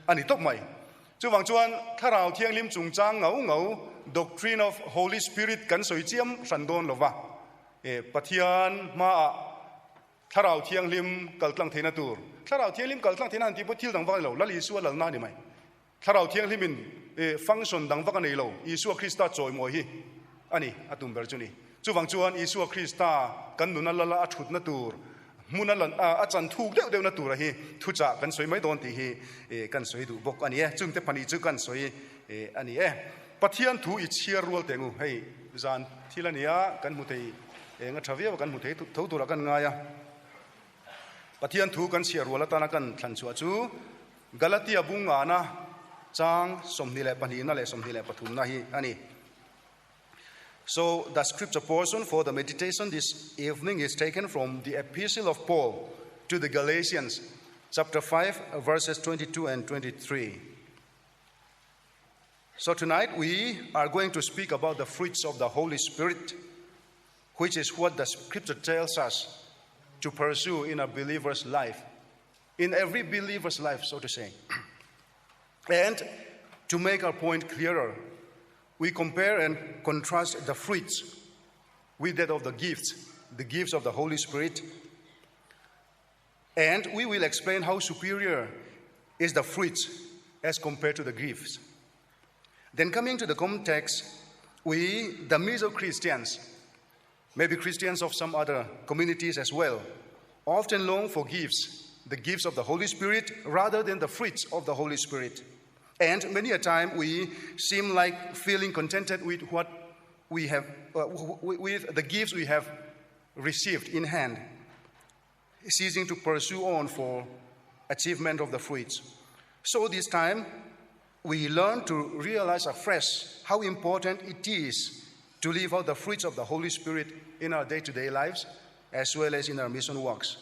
Speaker 7: a ni tawp mai. Chuvang chuan Thlarau Thianghlim chungchang ngau ngau, Doctrine of Holy Spirit, kan sawi chiam hran dawn lova, Pathian hmaah Thlarau Thianghlim kaltlang theihna tur, Thlarau Thianghlim kaltlang theihna han tih pawh thil dang vak a ni lo, Lal Isua lalna a ni mai. Thlarau Thianghlimin function dang vak a nei lo, Isua Krista chawimawi hi a ni a tum ber chu ni. Chuvang chuan Isua Krista kan nuna lala a thutna tur hmuna lan a chan thuk deuh deuhna tura hi thuchah kan sawi mai dawn tih hi kan sawi duh bawk a ni e. Chungte pahnih chu kan sawi a ni e. Pathian thu i chhiar rual teh ngu, hei zan thil a ni a, kan hmu thei eng a tha viau a, kan hmu thei tho turah kan ngai a. Pathian thu kan chhiar rual atana kan thlan chhuah chu Galatia bungana chang 22na leh 23na hi a ni. So the scripture portion for the meditation this evening is taken from the epistle of Paul to the Galatians chapter 5 verses 22 and 23. So tonight we are going to speak about the fruits of the Holy Spirit which is what the scripture tells us to pursue in a believer's life, in every believer's life, so to say. And to make our point clearer, we compare and contrast the fruits with that of the gifts, the gifts of the Holy Spirit. And we will explain how superior is the fruits as compared to the gifts. Then coming to the context, we, the Mizo Christians, maybe Christians of some other communities as well, often long for gifts, the gifts of the Holy Spirit, rather than the fruits of the Holy Spirit. And many a time we seem like feeling contented with what we have, with the gifts we have received in hand, ceasing to pursue on for achievement of the fruits. So this time, we learn to realize afresh how important it is to live out the fruits of the Holy Spirit in our day to day lives as well as in our mission works.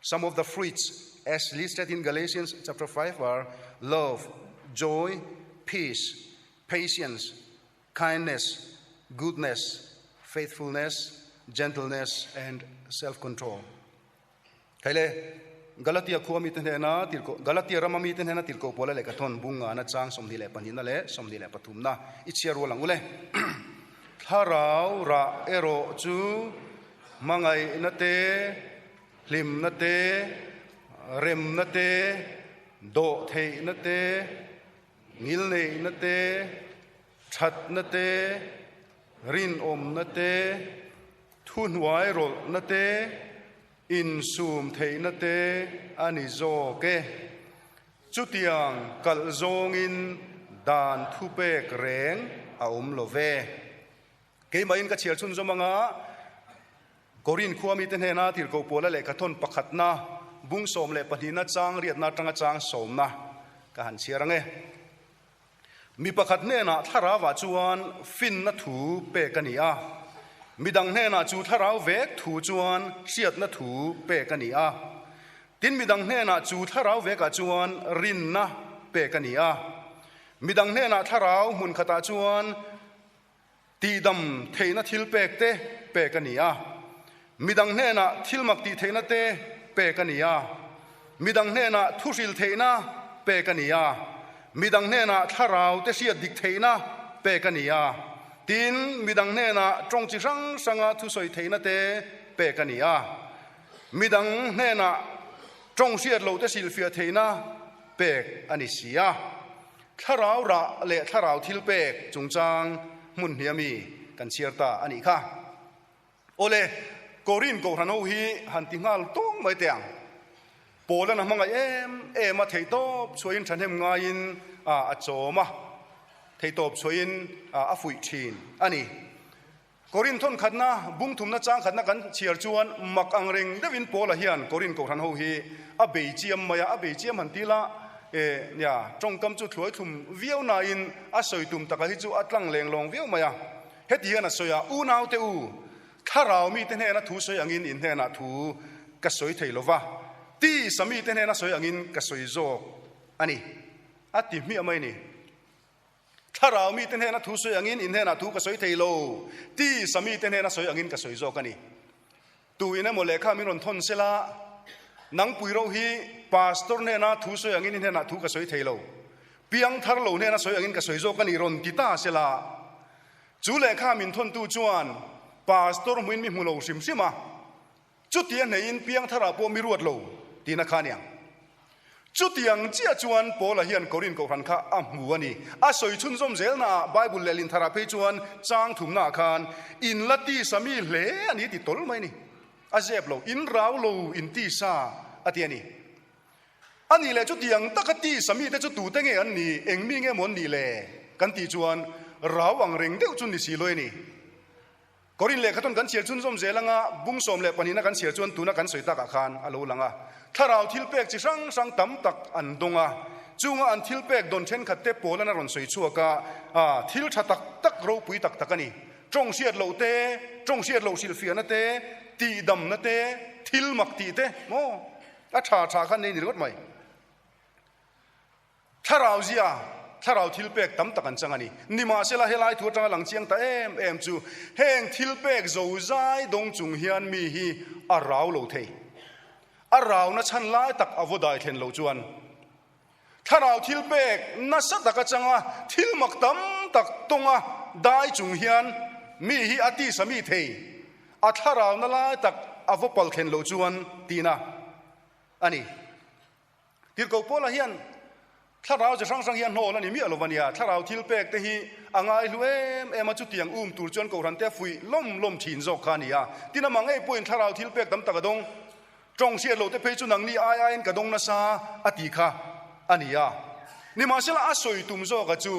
Speaker 7: Some of the fruits, as listed in Galatians chapter 5, are love, joy, peace, patience, kindness, goodness, faithfulness, gentleness, and self control. Khaile Galatia khua mi te hnena tirko Galatia rama mi te hnena tirko Paula lehkha thawn bunga na chang 22 na leh 23 na i chhiar rual ang ule. Thlarau rah erawh chu hmangaihna te, hlimna te, remna te, dawhtheihna te, ngilneihna te, thatna te, rinawmna te, thuhnuai rawlhna te, insum theihna te a ni zawk e. Chutiang kalh zawngin dan thupek reng. a awm lo ve. Keimahin ka chhiar chhunzawm anga Korin khua mite hnena tirhkoh Paula lehkhathawn pakhatna, bung 12na chang riatna atanga chang sawmna ka han chhiar ang e. Mi pakhat hnenah thlarauah chuan finna thu pek a ni a, midang hnenah chu thlarau vek thu chuan hriatna thu pek a ni a, tin midang hnenah chu thlarau vekah chuan rinna pek a ni a, midang hnenah thlarau hmun khatah chuan Tihdam theihna thil pek te pek a ni a, midang hnenah thilmak tih theihna te pek a ni a, midang hnenah thuhril theihna pek a ni a, midang hnenah thlarau te hriat dik theihna pek a ni a, tin, midang hnenah tawng chi hrang hranga thusawi theihna te pek a ni a, midang hnenah tawng hriat loh te hrilhfiah theihna pek a ni si a. Thlarau rah leh thlarau thil pek chungchang hmun hnih ami kan chhiar ta a nih kha. Awle, Korin Kohhran ho hi han ti nghal tawng mai teh ang. Paula'n a hmangaih em em a, theihtawp chhuahin thahnem ngaiin a chawm a, theihtawp chhuahin a fuih thin a ni. Korin thawn khatna, bung thumna chang khatna kan chhiar chuan mak ang reng deuhin Paula hian Korin Kohhran ho hi a bei chiam mai a, a bei chiam han ti la, e, nia, tawngkam chu thluai thlum viau nain a sawi tum taka hi chu a tlang leng lawng viau mai a. Heti hian a sawi a, Unaute u, thlarau mite hnena thu sawi angin in hnenah thu ka sawi thei lo va, tisa mite hnena sawi angin ka sawi zawk a ni, a ti hmiah mai a ni. Thlarau mite hnena thu sawi angin in hnenah thu ka sawi thei lo, tisa mite hnena sawi angin ka sawi zawk a ni. Tu in emaw lehkha min rawn thawn sela, nangpui ro hi pastor hnena thu sawi angin in hnenah thu ka sawi thei lo, piangthar lo hnena sawi angin ka sawi zawk a ni rawn ti ta sela, chu lehkha min thawntu chuan pastor hmuin mi hmu lo hrim hrim a, Chuti a hneiin piangtharah pawh mi ruat lo tihna kha a ni ang. Chutiang chiah chuan Paula hian Korin Kohhran kha a hmu a ni. A sawi chhunzawm zelnaah Bible leh Lintharah phei chuan chang thumnaah khan in la tisa mi hle a ni ti tawl mai a ni. A zep lo, in rau lo, in tisa a ti a ni. A nih leh chutiang taka tisa mite chu tute nge an nih, eng mi nge maw an nih le? Kan tih chuan rau ang reng deuh chu ni si lo a ni. Korin lehkhathawn kan chhiar chhunzawm zel anga bung 12na kan chhiar chuan tuna kan sawi takah khan a lo lang a. Thlarau thilpek chi hrang hrang tam tak an dawng a, chunga an thilpek dawn thenkhat te Paula'n a rawn sawi chhuak a, a thil tha tak tak ropui tak tak a ni. Tawng hriat loh te, tawng hriat loh hrilhfiahna te, tihdamna te, thil mak tih te, maw? A tha tha khan nei ni ringawt mai. Thlarau zia, thlarau thilpek tam tak an chang a ni. Nimahsela, helai thu atanga lang chiang ta em em chu, heng thilpek zozai dawng chung hian mi hi a rau lo thei. A rauna chhan lai tak a vaw dai thlen lo chuan, thlarau thilpek nasa tak atanga thil mak tam tak tawnga dai chung hian mi hi a tisa mi thei, a thlarauna lai tak a vaw pal thlen lo chuan tihna a ni. Tirhkoh Paula hian thlarau chi hrang hrang hi a hnawl a ni miah lo va nia, thlarau thil pek te hi a ngaihlu em em a, chutiang um tur chuan Kohhran te a fuih lawm lawm thin zawk kha a ni a. Tin, amah ngei pawhin thlarau thil pek tam tak a dawng. Tawng hriat loh te phei chu nangni ai aiin ka dawng nasa a ti kha a ni a. Nimahsela a sawi tum zawka chu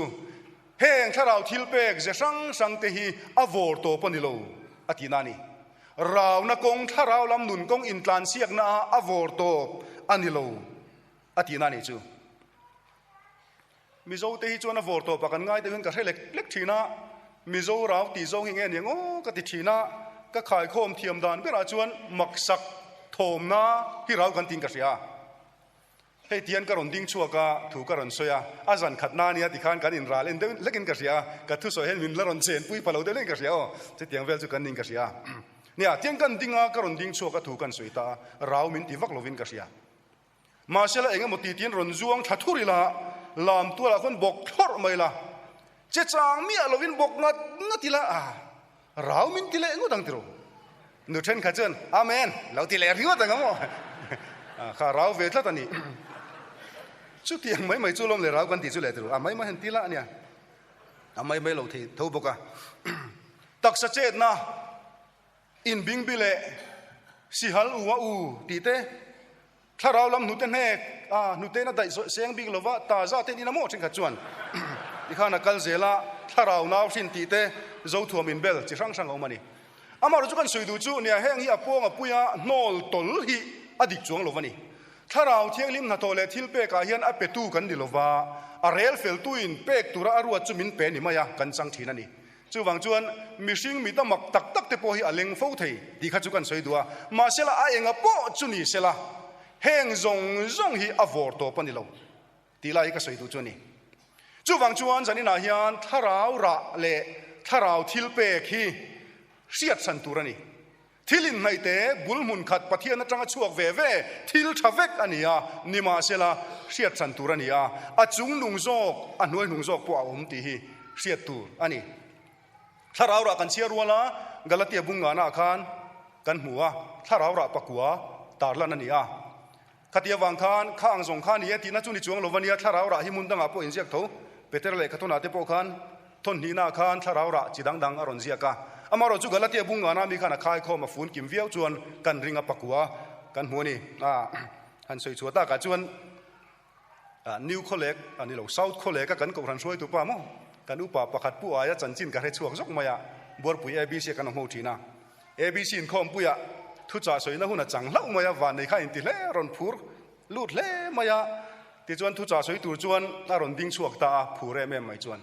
Speaker 7: heng thlarau thil pek ze hrang hrang te hi a vawr tawp a ni lo a tihna a ni. Rauna kawng thlarau lam nun kawng intlansiakna ah a vawr tawp a ni lo a tihna a nih chu. Mizo te hi chuan a vawr tawp ah kan ngai deuh hian ka hre lek lek thin a, Mizo rau tih zawng hi nge aniang aw ka ti thin a, ka khaikhawm thiam dan berah chuan maksak thawmna hi rau kan tiin ka hria. Hei tihian ka rawn ding chhuak a, thu ka rawn sawi a, a zan khat na ania tikhan kan inral en deuh hlekin ka hria a, ka thusawi hian min la rawn chenpui pha lo deuh hlekin ka hria aw, chutiang vel chu kan ning ka hria a. Nia, tiang kan ding a, ka rawn ding chhuak a, thu kan sawi ta a, rau min ti vak lovin ka hria. Mahsela eng emaw ti tiin rawn zuang thla thur ila, lam tualah khawn bawk thlawrh mai la, che chang miah lovin bawk ngat ngat ila, a, Rau min ti leh ngawt ang tiraw? Nu thenkhat chuan, Amen, lo ti leh ringawt ang amaw? Kha rau ve tlat a ni. Chutiang mai mai chu lawm leh rau kan tih chu leh tiraw? A mai mai han ti lah a nia. A mai mai lo thei tho bawk a. Taksa chetna, inbingbi leh sihal u a u tih te, Thlarau lam hnute hnek a, hnute in a daih seng bik lova, ta za ten in a maw thenkhat chuan tikhan a kal zel a. thlarau nau hrin tih te Zothuam inbel chi hrang hrang a awm a ni. Amaherawhchu kan sawi duh chu nia heng hi a pawng a puia hnawl tawl hi a dik chuang lo a ni. Thlarau Thianghlim hnathawh leh thil pekah hian a petu kan ni lova, a rel feltuin pek tura a ruat chu min pe ni mai a, kan chang thin a ni. Chuvang chuan mihring mit a mak tak tak te pawh hi a leng fo thei tih kha chu kan sawi duh a, mahsela a enga pawh chu ni sela heng zawng zawng hi a vawr tawp a ni lo tih lai hi ka sawi duh chu a ni. Chuvang chuan zaninah hian thlarau rah leh thlarau thil pek hi hriat hran tur a ni. Thil inhnaihte bul hmun khat Pathian atanga chhuak ve ve thil tha vek a ni a, nimahsela hriat hran tur a ni a, a chung nung zawk, a hnuai hnung zawk pawh a awm tih hi hriat tur a ni. Thlarau rah kan chhiar rual a, Galatia bung ngana khan kan hmu a, thlarau rah pakua tarlan a ni a. Khati avang khan kha ang zawng kha a ni e tihna chu ni chuang lo va nia, thlarau rah hi hmun dangah pawh inziak tho. Petera leh Khathuna te pawh khan thawn hnihnaah khan thlarau rah chi dang dang a rawn ziak a. Amaherawh chu Galatia bung ngana mi khan a khaikhawm a fun kim viau chuan kan ring a pakua kan hmu a ni. A han sawi chhuah takah chuan New Khawlek a ni lo, South Khawleka kan kohhran hruaitu pa maw kan upa pakhat pu aia chanchin ka hre chhuak zawk mai a, Buarpui ABC a kan awm ho thin a. ABC inkhawmpuiah thuchah sawina hun a chang hlauh mai a, vannei kha inti hle, rawn phur lut hle mai a, tichuan thuchah sawi tur chuan a rawn ding chhuak ta a, phur em em mai chuan.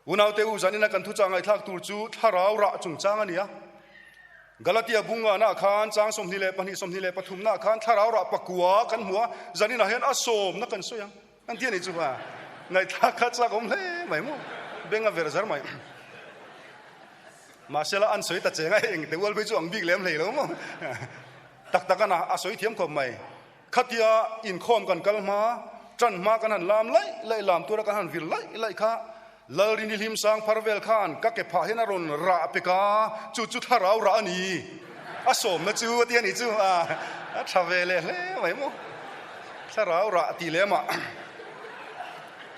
Speaker 7: Unaute u, zanina kan thuchah ngaihthlak tur chu thlarau rah chungchang a ni a. Galatia bunga-nah khan chang 22, 23 nah khan thlarau rah pakua kan hmu a, zaninah hian a sawmna kan sawi ang. An ti a nih chu a ngaihthlak kha chak awm hle mai maw, beng a ver zar mai. Mahsela an sawi ta cheng a, eng te ual phei chu ang bik lem hlei lo maw. Tak tak ana a sawi thiam khawp mai. Khatia inkhawm kan kal hma, tan hma kan han lam laih laih lam tura kan han vir laih laih kha Lalrini hlim sang phar vel khan ka ke phah hian a rawn rah pek a, chu chu thlarau rah a ni. A sawmna chu a ti a nih chu a, a tha ve leh hle mai maw. Thlarau rah tih lem ah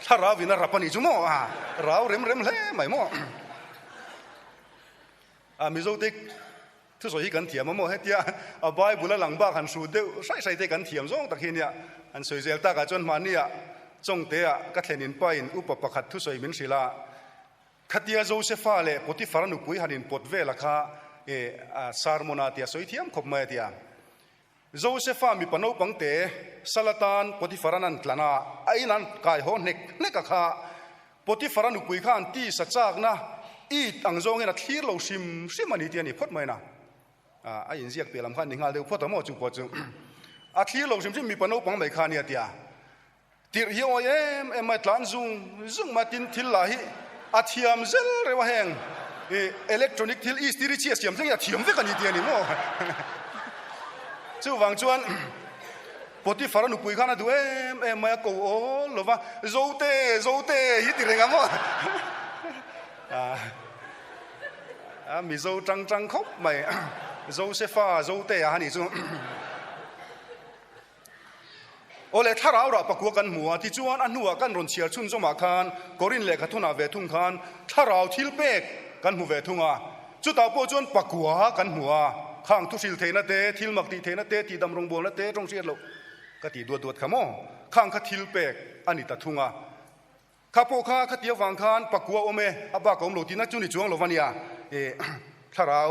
Speaker 7: thlarau in a rap a nih chu maw, a rau rem rem hle mai maw. A Mizo te Thusawi hi kan thiam a maw? Hetia a Bible a lang bak han hru deuh hraih hraih te kan thiam zawng tak hi nia. Han sawi zel takah chuan mahnia Chawngtea ka thlen in pain upa pakhat thusawi min hrilh a, khatia Josefa leh Potifara nupui han inpawt vel a kha e a sermon a tia sawi thiam khawp mai a tia. Josefa mipa naupang te sal atan Potifara'n an tlan a, a in an kai haw hnek hnek a kha. Potifara nupui khan tisa chakna it ang zawngin a thlir lo hrim hrim a ni tih a ni phawt mai na. A inziak piah lam khan ni nghal deuh phawt a maw chu pawh chu. A thlir lo hrim hrim mipa naupang mai kha a nia tia. Tirh hi awi em em mai, tlan zung zung mai tin thil lah hi a thiam zel reuh a heng i electronic thil istiri chhia siam thleng hi a thiam vek a ni tih a ni maw? Chuvang chuan Potiphar a nupui khan a duh em em mai a ko awl lo va, Zote, Zote hi ti reng ang maw? A Mizo tang tang khawp mai, Josefa Zote a ni chu. Awle, thlarau rah pakua kan hmu a, tichuan a hnuah kan rawn chhiar chhunzawmah khan Korin lehkha thunah ve thung khan thlarau thil pek kan hmu ve thung a, chutah pawh chuan pakua kan hmu a, khang thuhril theihna te, thil mak tih theihna te, tihdam rawngbawlna te tawng hriat loh ka tih duat duat kha maw, khang kha thil pek a ni ta thung a. Kha pawh kha khati avang khan pakua awm e, a bak a awm lo tihna chu ni chuang lo va nia. E, thlarau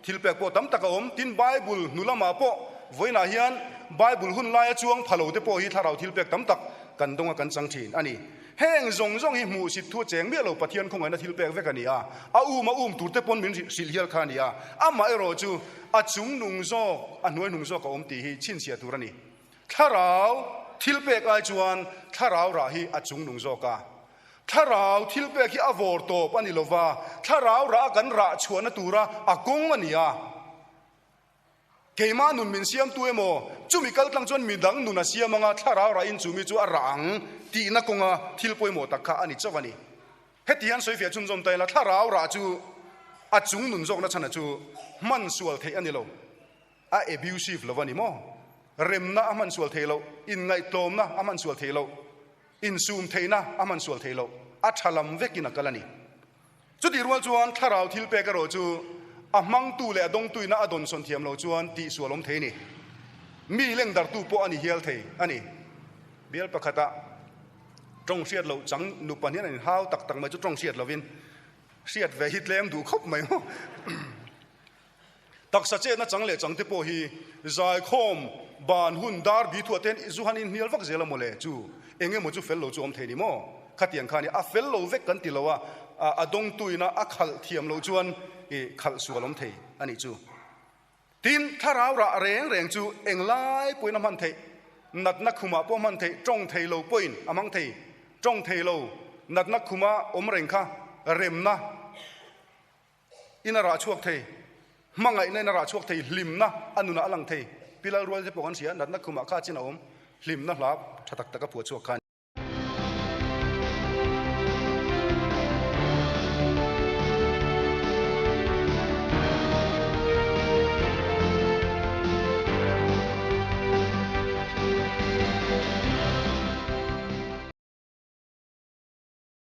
Speaker 7: thil pek pawh tam tak a awm. Tin, Bible hnu lamah pawh vawiinah hian Bible hun laia chuang pha lo te pawh hi thlarau thil pek tam tak kan dawnga kan chang thin a ni. Heng zawng zawng hi hmuhsit thu a cheng miah lo Pathian khawngaihna thil pek vek a ni a, a um a um tur te pawn min hrilh hial kha a ni a, amaherawh chu a chung nung zawk, a hnuai hnung zawk a awm tih hi chhinchhiah tur a ni. Thlarau thilpek ai chuan thlarau rah hi a chungnung zawk a. Thlarau thilpek hi a vawr tawp a ni lo va, thlarau rah a kan rah chhuahna tura a kawng a ni a. Keimah nun min siamtu emaw, chumi kaltlang chuan midang nun a siam anga thlarau rahin chumi chu a rah ang tihna kawnga thil pawimawh tak kha a ni chauh a ni. Heti hian sawifiah chhunzawm ta ila, thlarau rah chu a chungnun zawkna chhana chu hman sual theih a ni lo. A abusive lo a ni maw? Remna a hman sual theih loh, inngaihtlawmna a hman sual theih loh, insum theihna a hman sual theih loh, a tha lam vekin a kal a ni. Chutih rual chuan thlarau thil pek erawh chu a hmangtu leh a dawngtuina a dawnsawn thiam loh chuan tihsual awm thei a ni. Mi lengdartu pawh a ni hial thei a ni. Bial pakhatah. Tawng hriat loh chang nupa hian an inhau tak tak mai chu tawng hriat lovin hriat ve hi tlem duh khawp mai maw. Taksa chetna chang leh chang te pawh hi zaikhawm ban hun dar bi thuah te hian zu han inhnial vak zel a maw le chu eng emaw chu fel lo chu awm thei ni maw? Khatiang kha ni a fel lo vek kan ti lo a, a dawngtuina a khalh thiam loh chuan i khalh sual awm thei a nih chu. Tin, thlarau rah reng reng chu englai pawhin a hman theih, natna khumah pawh a hman theih, tawng thei lo pawhin a hmang thei, tawng thei lo natna khuma awm reng kha remna in a rah chhuak thei, hmangaihna in a rah chhuak thei, hlimna a nunah a lang thei. Pi Lalrual te pawh kan hria, natna khumah kha chin a awm, hlimna hla tha tak tak a phuah chhuak kha a ni.